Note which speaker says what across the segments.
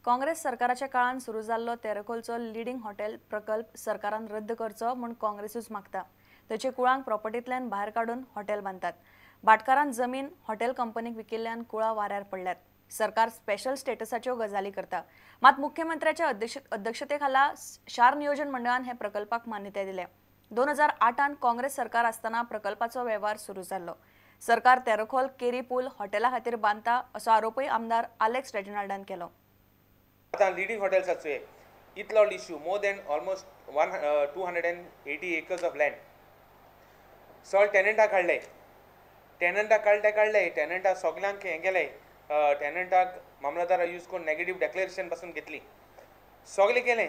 Speaker 1: काँग्रेस सरकाराच्या काळान सुरू जाल्लो तेरेखोलचो लिडिंग हॉटेल प्रकल्प सरकारान रद्द करचो म्हूण काँग्रेसूच मागता. थंयचे कुळांक प्रॉपर्टींतल्यान भायर काडून हॉटेल बांदतात. भाटकारान जमीन हॉटेल कंपनीक विकिल्ल्यान कुळां वाऱ्यार पडल्यात. सरकार स्पेशल स्टेटसाच्यो गजाली करता. मात मुख्यमंत्र्याच्या अध्यक्षतेखाला शार नियोजन मंडळान हे प्रकल्पाक मान्यताय दिल्या. 2008 काँग्रेस सरकार आसतना प्रकल्पाचो वेव्हार सुरू जाल्लो. सरकार तेरेखोल केरी पूल हॉटेला खातीर बांदता असो आरोपय आमदार आलेक्स रेजिनाल्डान केलो.
Speaker 2: आतां लिडींग हॉटेल्साचो इतलो issue more than almost 280 acres of land सगळे टेनंटाक काडले. टेनंटाक काडले काडले टेनंटाक सगल्यांक हें केलें. टेनंटाक मामलदारा यूज करून नेगेटीव डेक्लरेशन पासून घेतली. सगळें केलें.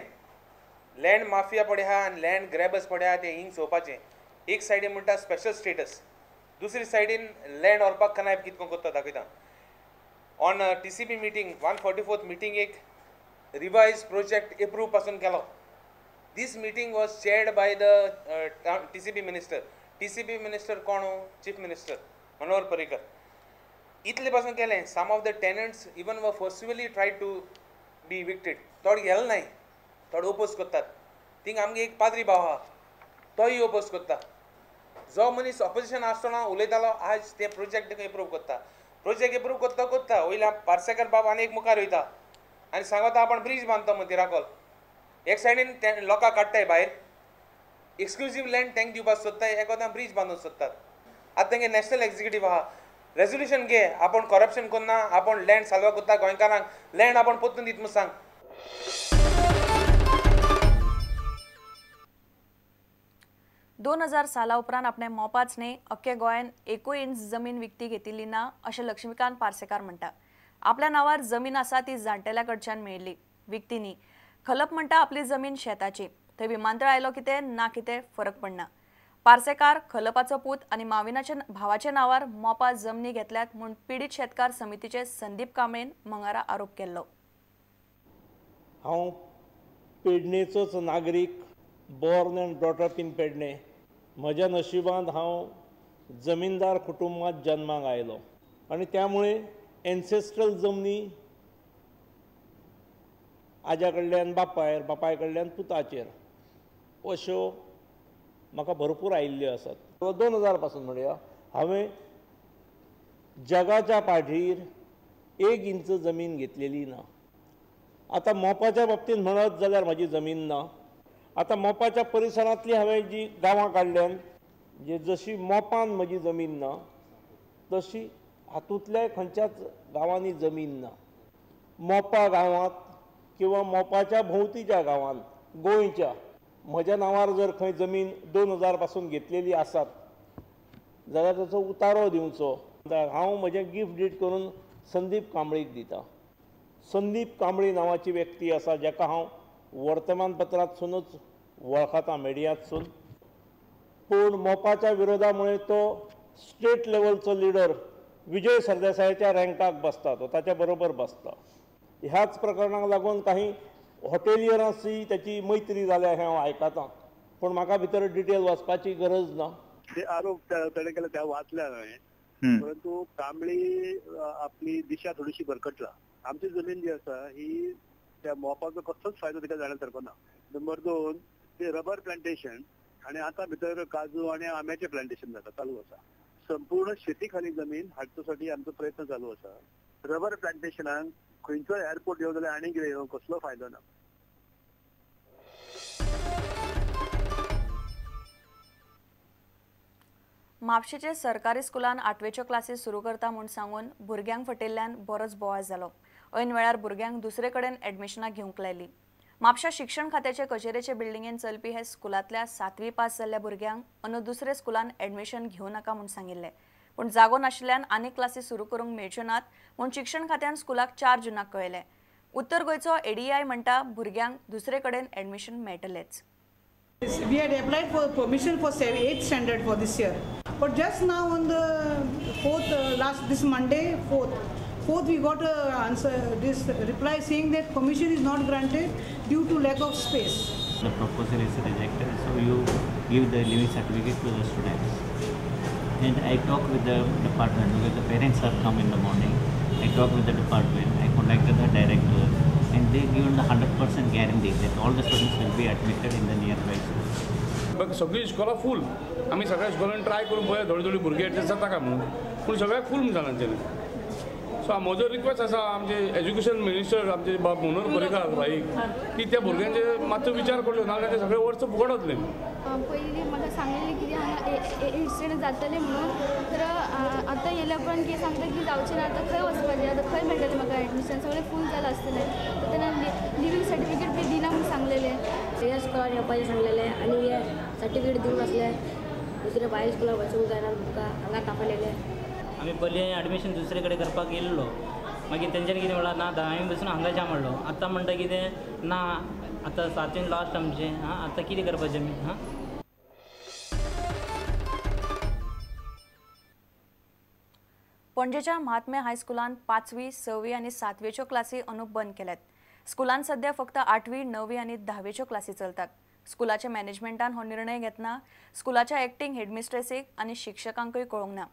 Speaker 2: लँड माफिया पळय आहा आनी लँड ग्रॅबर्स पळय आहा ते हिंग चोवपाचें. एक सायडीन म्हणटा स्पेशल स्टेटस, दुसरी सायडीन लँड व्हरपाक कनायप कितें करता दाखयता. On TCB meeting 144th meeting एक रिवायज प्रोजेक्ट एप्रूव पासून केलो. This meeting was chaired by the TCB minister. TCB minister कोण? Chief minister Manohar Parrikar. इतले पासून केलें. Some of the tenants even were forcibly try to be evicted. थोडे गेले नाय, थोडे ओपोज करतात. थिंग आमगे एक पाद्री भाव आहा, तोय ओपोज करता. जो मनीस ऑपोजिशन आसतना उलयतालो आज ते प्रोजेक्ट एप्रूव करता. प्रोजेक्ट एप्रूव करता करता वयल्या पार्सेकर बाब आनी एक मुखार वयता आनी सांगता आपण ब्रीज बांदता म्हण तिराकोल. एक सायडीन लोकांक काडटाय भायर, एक्सक्लुजीव लँड तांकां दिवपाक सोदताय, एक ब्रीज बांदूंक सोदतात. आतां तेंगे नॅशनल एक्झिक्युटीव आहा, रेजोल्युशन घे आपूण करप्शन करना, आपूण लँड साल्वा करता, गोंयकारांक लँड आपूण परतून दित म्हूण सांग.
Speaker 1: दोन 2000 साला उपरांत आपणे मोपाच न्ही अख्खे गोंयान एकूय इंच जमीन विकती घेतिल्ली ना अशें लक्ष्मीकांत पार्सेकार म्हणटा. आपल्या नांवार जमीन आसा ती जाणटेल्या कडच्यान मेळिल्ली, विकती न्ही. खलप म्हणटा आपली जमीन शेताची, थंय विमानतळ आयलो कितें ना कितें फरक पडना. पार्सेकार खलपाचो पूत आनी माविनाच्या भावाच्या नांवार मोपा जमनी घेतल्यात म्हूण पिडीत शेतकार समितीचे संदीप कांबळेन मंगळारा आरोप केल्लो.
Speaker 3: हांव पेडणेचोच नागरीक, born and brought up in Pedne. म्हज्या नशिबांत हांव जमीनदार कुटुंबांत जन्माक आयलो आनी त्यामुळे एन्सेस्ट्रल जमनी आज्या कडल्यान बापायर, बापाय कडल्यान पुताचेर अश्यो म्हाका भरपूर आयिल्ल्यो आसात. 2000 पासून म्हणया हांवें जगाच्या पाठीर 1 इंच जमीन घेतलेली ना. आतां मोपाच्या बाबतींत म्हणत जाल्यार म्हाजी जमीन ना. आतां मोपाच्या परिसरांतली हांवें जी गांवां काडल्यान, जे जशी मोपान म्हजी जमीन ना तशी हातूंतल्या खंयच्याच गांवांनी जमीन ना. मोपा गांवांत किंवा मोपाच्या भोंवतीच्या गांवांत गोंयच्या म्हज्या नांवार जर खंय जमीन 2000 पासून घेतलेली आसात जाल्यार ताचो उतारो दिवचो. हांव म्हजें गिफ्ट did करून संदीप कांबळीक दिता. संदीप कांबळी नांवाची व्यक्ती आसा जाका हांव वर्तमानपत्रांतसूनच वळखता, मिडियांतसून. पूण मोपाच्या विरोधामुळे तो स्टेट लेवलचो लिडर विजय सरदेसायाच्या रँकाक बसता, तो ताच्या बरोबर बसता. ह्याच प्रकरणाक लागून काही हॉटेलियरांशी त्याची मैत्री जाल्या हें हांव आयकतां, पूण म्हाका भितर डिटेल वचपाची गरज ना.
Speaker 4: ते आरोप ताणें केले ते वाचले हांवें, परंतु कांबळी आपली दिशा थोडीशी भरकटला. आमची जमीन जी आसा ही त्या मोपाचो कसलोच फायदो तिका जाण्या सारको ना. नंबर 2, ते रबर प्लांटेशन आनी आतां भितर काजू आनी आंब्याचें प्लांटेशन जाता, चालू आसा. संपूर्ण शेती खाली जमीन हाडच्यासाठी आमचो प्रयत्न चालू आसा. रबर प्लांटेशनाक खंयचो एअरपोर्ट येवं जाल्यार आनी कितें येवं, कसलो फायदो ना.
Speaker 1: म्हापशेचे सरकारी स्कुलान 8वेच्यो क्लासीस सुरू करता म्हूण सांगून भुरग्यांक फटयल्ल्यान बरोच बोवाळ जालो. ऐन वेळार भुरग्यांक दुसरे कडेन एडमिशनां घेवंक लायली. म्हापशा शिक्षण खात्याचे कचेरेचे बिल्डिंगेन चलपी हे स्कुलांतल्या 7वी पास जाल्ल्या भुरग्यांक अंदू दुसरे स्कुलान एडमिशन घेवं नाका म्हूण सांगिल्लें, पूण जागो नाशिल्ल्यान आनीक क्लासी सुरू करूंक मेळच्यो नात म्हूण शिक्षण खात्यान स्कुलाक 4 जूनाक कळयलें. उत्तर गोंयचो एडीआय म्हणटा भुरग्यांक दुसरे कडेन admission मेळटलेंच.
Speaker 5: We had applied for permission for 8th standard for this year, but just now on the 4th, last this Monday, 4th we got a answer, this reply saying that permission is not granted due to lack of space.
Speaker 6: The proposal is rejected, so you give the leaving certificate to the students. And I talk with the department because the parents have come in the morning. I talk with the department, I contacted the director And they given the 100% guarantee that all the students will be admitted in the nearby schools.
Speaker 7: सगळीं इस्कॉलां फूल, आमी सगळ्या इस्कॉलांनी try करून पळय थोडी थोडी भुरगीं adjust जाता काय म्हणून, पूण सगळ्याक फूल जालां तेंच्यांनी. सो म्हजो रिक्वेस्ट आसा आमचे एज्युकेशन मिनिस्टर आमचे बाब मनोहर पर्रीकार भाई की त्या भुरग्यांचे मातसो विचार करचो, नाजाल्यार ते सगळे वर्स फुकट वतलें.
Speaker 8: पयलीं म्हाका सांगलेलें कितें हांगा एट जातलें म्हणून, तर आतां येयल्या उपरांत कितें सांगता की जावचें ना, आतां खंय वचपाचें, आतां खंय मेळटलें म्हाका एडमिशन, सगळें फूल जालां आसतलें. तर तेन्ना लिवींग सर्टिफिकेट बी दिना म्हूण सांगलेलें.
Speaker 9: ह्या स्कुलान येवपाचें सांगलेलें आनी हे सर्टिफिकेट दिवंक नासलें, दुसऱ्या भायर स्कुलाक वचूंक जायना तुमकां हांगा तापयलेलें.
Speaker 10: आमी पयलीं एडमिशन दुसरे कडेन करपाक गेल्लो, मागीर तेंच्यांनी कितें म्हणलां ना धावी बसून हांगाच्यान म्हणलो, आतां म्हणटा कितें ना आतां सातवेन लास्ट आमचें, आं आतां कितें करपाचें आमी. हां,
Speaker 1: पणजेच्या महात्मे हायस्कुलान 5वी 6वी आनी 7वेच्यो क्लासी अंदू बंद केल्यात. स्कुलान सध्या फक्त 8वी 9वी आनी 10वेच्यो क्लासी चलतात. स्कुलाच्या मॅनेजमेंटान हो निर्णय घेतना स्कुलाच्या एक्टिंग हेडमिस्ट्रेसीक आनी शिक्षकांकूय कळोवंक ना.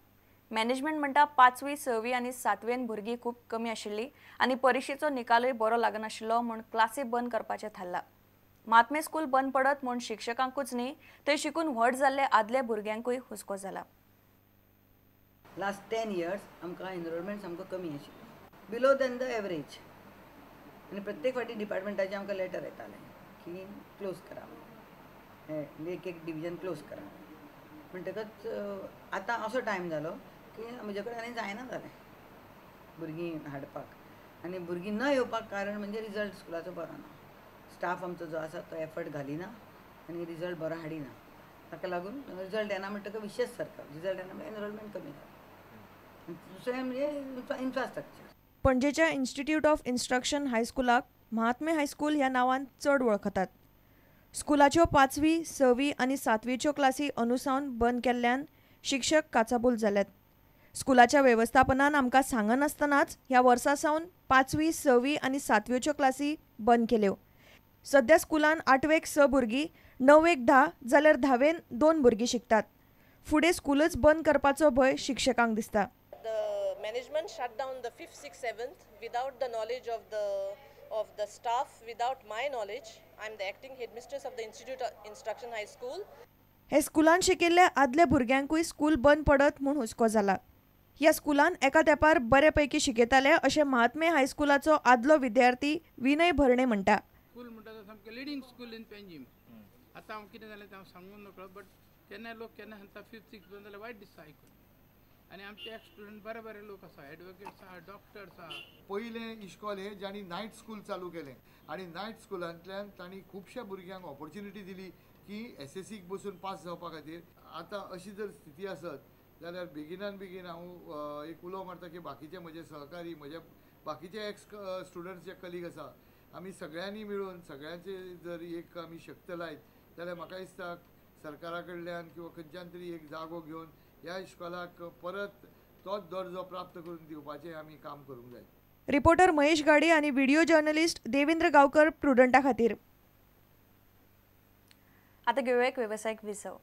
Speaker 1: मॅनेजमेंट म्हणटा 5वी 6वी आनी 7वेन भुरगीं खूब कमी आशिल्ली आनी परिक्षेचो निकालूय बरो लागनाशिल्लो म्हूण क्लासी बंद करपाचें थारलां. महात्मे स्कूल बंद पडत म्हूण शिक्षकांकूच न्ही थंय शिकून व्हड जाल्ले आदल्या भुरग्यांकूय हुस्को जाला.
Speaker 11: लास्ट 10 इयर्स आमकां एनरोलमेंट सामको कमी आशिल्लो, बिलो दॅन the average. आनी प्रत्येक फावटी डिपार्टमेंटाचे आमकां लेटर येतालें की क्लोज करा, एक एक डिविजन क्लोज करा. म्हणटकच आतां असो टायम जालो की म्हजे कडेन आनी जायना जालें भुरगीं हाडपाक, आनी भुरगीं न येवपाक कारण म्हणजे रिजल्ट स्कुलाचो बरो ना, स्टाफ आमचो जो आसा तो एफर्ट घालिना आनी रिजल्ट बरो हाडिना, ताका लागून रिजल्ट येना म्हणटकच विशेश सारको रिजल्ट येना म्हणजे एनरोलमेंट कमी जाता. दुसरें म्हणजे इन्फ्रास्ट्रक्चर.
Speaker 1: पणजेच्या institute of instruction हायस्कुलाक Mahatme high school ह्या नांवान चड वळखतात. स्कुलाच्यो 5वी 6वी आनी 7वीच्यो क्लासी अंदू बंद केल्ल्यान शिक्षक काचाबूल जाल्यात. स्कुलाच्या वेवस्थापनान आमकां सांगनासतनाच ह्या वर्सा सावन 5वी 6वी आनी 7वेच्यो क्लासी बंद केल्यो. सध्या स्कुलान 8वेक 6 भुरगीं, 9वेक 10 जाल्यार 10वेन 2 भुरगीं शिकतात. फुडें स्कूलच बंद करपाचो भंय शिक्षकांक दिसता.
Speaker 12: Management shut down the 5th, 6th, 7th without the knowledge of the staff, without my knowledge. I am the acting headmistress of the Institute of Instruction High School.
Speaker 1: हे स्कुलान शिकिल्ल्या आदल्या भुरग्यांकूय स्कूल बंद पडत म्हूण हुस्को जाला. ह्या स्कुलान एका तेंपार बरे पैकी शिकयताले अशें महात्मे हायस्कुलाचो आदलो विद्यार्थी विनय भरणे म्हणटा.
Speaker 13: स्कूल म्हणटा तो सामकें लिडींग स्कूल इन पेंजीम. आतां हांव कितें जालें तें हांव सांगूंक नकळो, बट केन्ना लोक केन्ना सांगता 5th 6th बंद जाल्यार वायट दिसता आयकून. आनी आमचे एक स्टुडंट बरे बरे लोक आसा, एडवोकेट्स आसा, डॉक्टर्स आसा.
Speaker 14: पयलें इश्कॉल हें जांणी नायट स्कूल चालू केलें आनी नायट स्कुलांतल्यान तांणी खुबश्या भुरग्यांक ऑपॉर्च्युनिटी दिली की एसएससीक बसून पास जावपा खातीर. आतां अशी जर स्थिती आसत जाल्यार बेगिनान बेगीन हांव एक उलो मारता की बाकीचे म्हजे सहकारी, म्हजे बाकीचे एक्स स्टुडंट्स जे कलीग आसा, आमी सगळ्यांनी मेळून सगळ्यांचे जर एक आमी शक्त लायत जाल्यार म्हाका दिसता सरकारा कडल्यान किंवा खंयच्यान तरी एक जागो घेवन ह्या इश्कॉलाक परत तोच दर्जो प्राप्त करून दिवपाचें आमी काम करूंक जाय.
Speaker 1: रिपोर्टर महेश गाडी आनी व्हिडिओ जर्नलिस्ट देवेंद्र गांवकर प्रुडंटा खातीर. आतां घेवया एक वेवसायीक विसव.